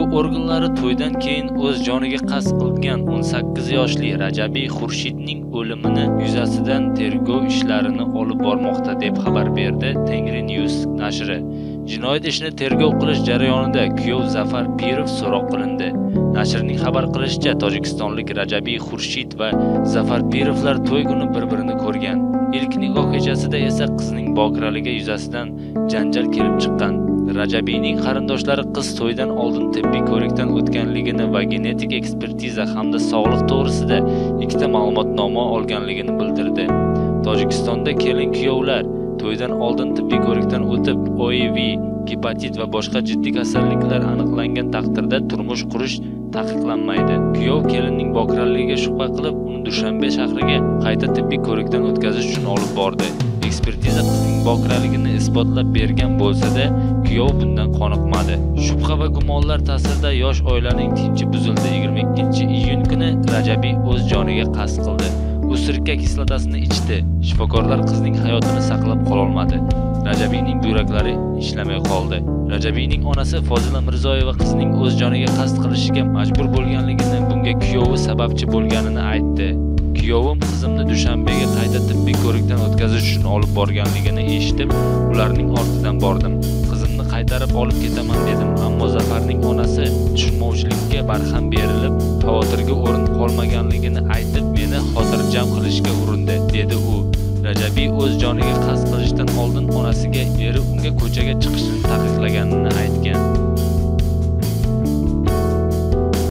Tergov organlari to'ydan keyin o'z joniga qasd qilgan 18 yoshli Rajabiy Xurshidning o'limini yuzasidan tergov ishlarini olib bormoqda, deb xabar berdi Tengri News nashri. Jinoyat ishini tergov qilish jarayonida kuyov Zafar Pirov so'roq qilindi. Nashrning xabar qilishicha, tojikistonlik Rajabiy Xurshid va Zafar Pirovlar to'y kuni bir-birini ko'rgan. Ilk nikoh kechasida esa qizning bokiraligi yuzasidan janjal kelib chiqqan. Rajabiyning qarindoshlari qiz to'ydan oldin tibbiy ko'rikdan o'tganligini va genetik ekspertiza hamda sog'liq to'g'risida ikkita ma'lumotnoma olganligini bildirdi. Tojikistonda kelin-kuyovlar to'ydan oldin tibbiy ko'rikdan o'tib, OIV, gepatit va boshqa jiddiy kasalliklar aniqlangan taqdirda turmush qurish taqiqlanmaydi. Kuyov kelinning bokiraligiga shubha qilib, uni Dushanbe shahriga qayta tibbiy ko'rikdan o'tkazish uchun olib bordi. Ekspertiza qizning bokiraligini isbotlab bergan bo'lsa-da, kuyov bundan qoniqmadi. Shubha va gumonlar ta'sirida yosh oilaning tinchi buzildi. 22-iyun kuni Rajabiy o'z joniga qasd qildi. U sirka kislotasini ichdi. Shifokorlar qizning hayotini saqlab qololmadi. Rajabiyning buyraklari ishlamay qoldi. Rajabiyning onasi Fozila Mirzoyeva qizning o'z joniga qasd qilishiga majbur bo'lganligini, bunga kuyovi sababchi bo'lganini aytdi. Kuyovim qizimni Dushanbega qayta tibbiy ko'rikdan o'tkazish uchun olib borganligini eshitib, ularning ortidan bordim. Qizimni qaytarib olib ketaman dedim, ammo Zafarning onasi tushunmovchilikka barham berilib, xavotirga o'rin qolmaganligini aytib, meni xotirjam qilishga urindi, dedi u. Rajabiy o'z joniga qasd qilishdan oldin onasiga eri unga ko'chaga chiqishini taqiqlaganini aytgan.